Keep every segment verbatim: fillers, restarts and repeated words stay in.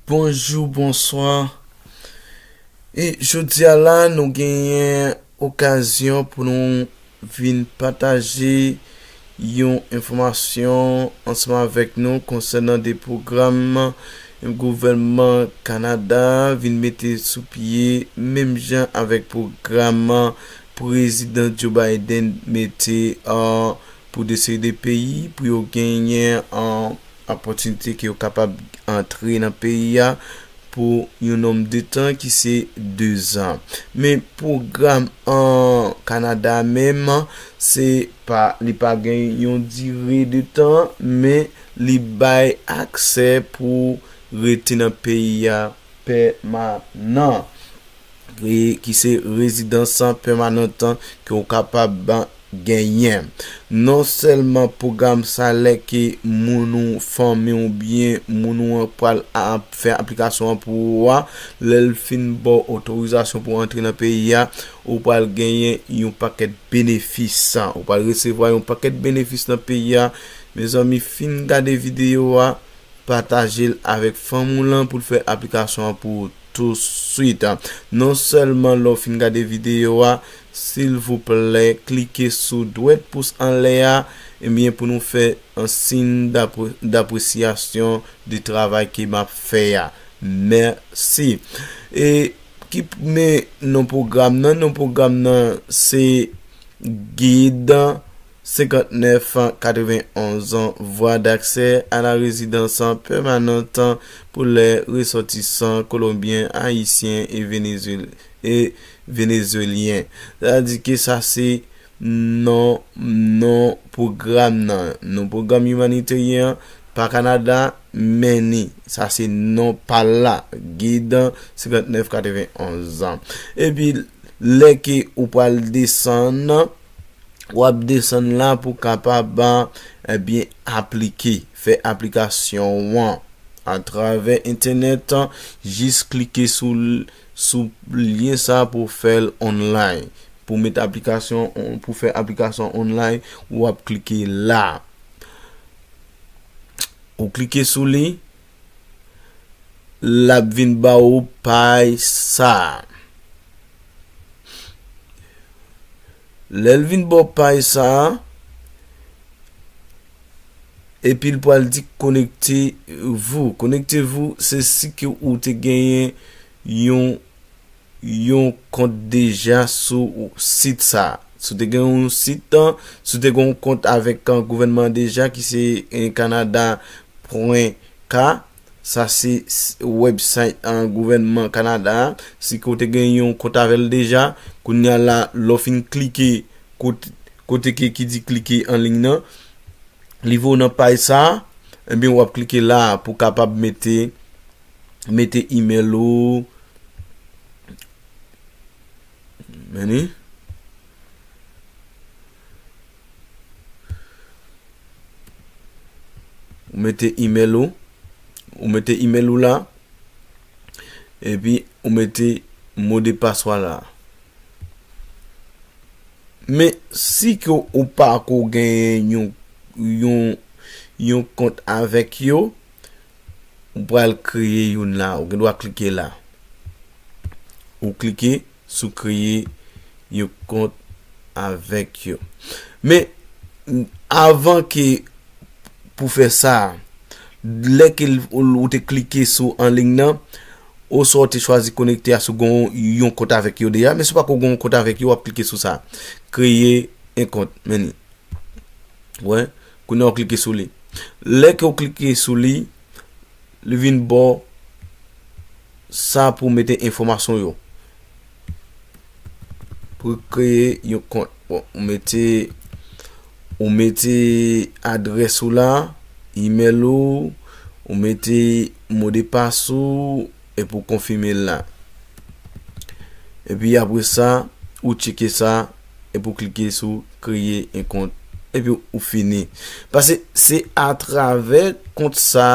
Bonjou, bonswa. E jodi a la, nou genyen okazyon pou nou vin pataje yon enfòmasyon ansanm avèk nou konsènan de pwogram gouvènman Kanada vin mete sou pye, menm jan avèk pwogram prezidan Joe Biden mete, uh, pou de seri de peyi, pou yo genyen, uh, opòtinite ke yo kapab antre nan peyi a pou yon nonm de tan ki se de zan. Men pwogram an Kanada menm, se pa, li pa gen yon dire de tan, men li bay aksè pou rete nan peyi a pèmanan, e ki se rezidans pèmanan ke w kapab genyen. Non sèlman pwogram sa, lè ke moun ou, fanmi w oubyen moun ou an pral ap fè aplikasyon an pou ou a, lè l fin ba w otorizasyon pou w antre nan peyi a, ou pral genyen yon pakèt benefis. Ou pral resevwa yon pakèt benefis nan peyi a. Mezanmi, fin gade videyo a, pataje l avèk fanmi w lan pou l fè aplikasyon an pou ou touswit. Non sèlman lè w fin gade videyo a, silvouplè, klike sou dwèt pous anlè a, ebyen, pou nou fè yon siy dapre-, dapresyasyon de travay ke m ap fè a. Mèsi. E ki, men non pwogram nan, non pwogram nan se Gid senkantnèf katrevennonz, Voie d'accès à la résidence permanente pour les ressortissants colombiens, haïtiens et vénézuéliens, e venezuelyen. Sa di ke sa se non, non pwogram nan. Non pwogram imanitèryen an pa Kanada, men ni. Sa se non pa l la. Gid senkantnèf katrevennonz. Epi, lè ke ou pral desann, w ap desann la pou kapab, ebyen, aplike, fè aplikasyon w an atravè entènèt, jis klike sou l-, sou lyen sa pou fè l online. Pou met aplikasyon, pou fè aplikasyon online, w ap klike la. Ou klike sou li, l ap vin ba ou paj sa. Lè l vin ba w paj sa, epi l pral di connectez-vous. Connectez-vous, se si ke ou te genyen yon, yon kont deja sou sit sa. Si w te gen yon sit, si w te gen yon kont avèk, uh, gouvènman an deja, ki se, eh, canada point ca, sa se s-, website an gouvènman Kanada a. Si ke w te gen yon kont avè l deja, kounye a la, lè w fin klike kot-, kote ke, ki di klike an liy nan, li voye w nan paj sa, ebyen, w ap klike la pou kapab mete, mete email ou, men ni. Ou mete email ou, ou mete email ou la, epi ou mete mo de pas ou a la. Men si ke ou pa ko genyen yon, yon, yon kont avèk yo, ou pral kreye youn la, ou gen dwa klike la. Ou klike sou kreye yon kont avèk yo. Men, avan ke pou fè sa, lè ke l-, ou, ou te klike sou an liy nan, oswa ou te chwazi konekte a si w gen yon kont avèk yo deja, men si w pa ko gen yon kont avèk yo, w ap klike sou sa. Kreye yon kont, men ni. Wè, kounye a w klike sou li. Lè ke w klike sou li, li vin ba w sa pou mete enfòmasyon yo. Pou kreye yon kont. Bon, ou mete, ou mete adrès ou la, email ou, ou mete mo de pas ou, epi w konfime l la. Epi apre sa, ou tcheke sa, epi w klike sou kreye yon kont, epi ou fini. Paske se atravè kont sa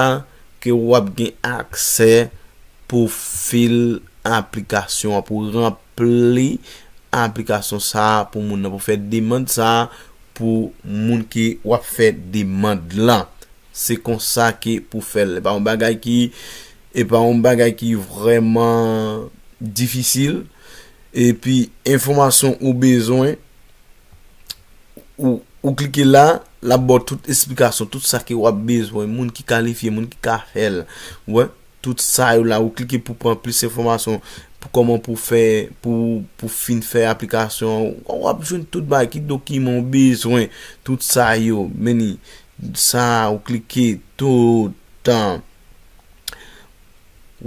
ke w ap gen aksè pou fil aplikasyon an, pou ranpli aplikasyon sa a pou moun nan, pou fè demann sa a pou moun ke w ap fè demann lan. Se konsa ke pou fè l. E pa yon bagay ki, E pa yon bagay ki vrèman difisil. Epi, enfòmasyon ou bezwen, ou, ou klike la, l ap ba w tout esplikasyon, tout sa ke w ap bezwen, moun ki kalifye, moun ki ka fè l. Ou wè, tout sa yo la, ou klike pou pran plis enfòmasyon, pou kòman pou fè, pou, pou fin fè aplikasyon an. W ap jwenn tout bagay, ki dokiman ou bezwen, tout sa yo. Men ni sa, ou klike tout tan.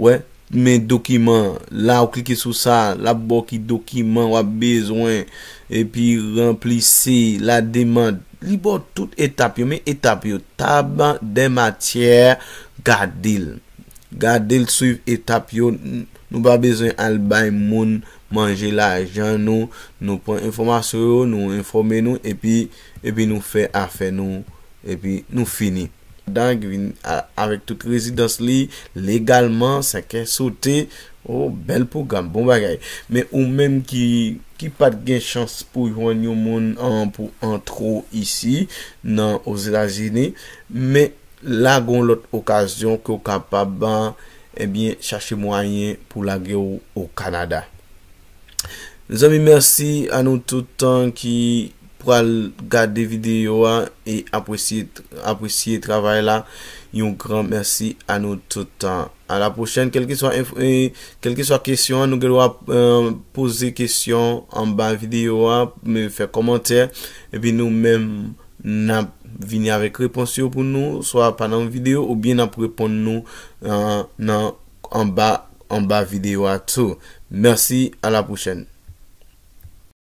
Wè, men dokiman, la ou klike sou sa, l ap ba w ki dokiman w ap bezwen, epi ranplisi la demann. Li ba w tout etap yo, men etap yo, tab des matières, gade l. Gade l, swiv etap yo. N-, nou pa bezwen al bay moun manje lajan nou. Nou pran enfòmasyon yo, nou enfòme nou, epi, epi nou fè afè nou, epi nou fini. Dang vin a-, avèk tout rezidans li, legalman, senkè sote. Oh, bèl pwogram, bon bagay. Men ou menm ki, ki pa t gen chans pou jwenn yon moun an, pou entwo isi nan Ozetazini, men la gon lòt okazyon ke w kapab, ebyen, chache mwayen pou lage w o Kanada. Mezanmi, mèsi a nou tout tan ki pral gade videyo a e apresye, apresye travay la. Yon gran mèsi a nou tout tan. A la pwochèn, kèlkeswa enf-, e, kèlkeswa kesyon an, nou gen dwa, e, poze kesyon anba videyo a, men fè kòmantè, epi nou menm n ap vini avèk repons yo pou nou, swa pa nan videyo, oubyen n ap reponn nou, e, nan anba, anba videyo a tou. Mèsi, a la pwochèn.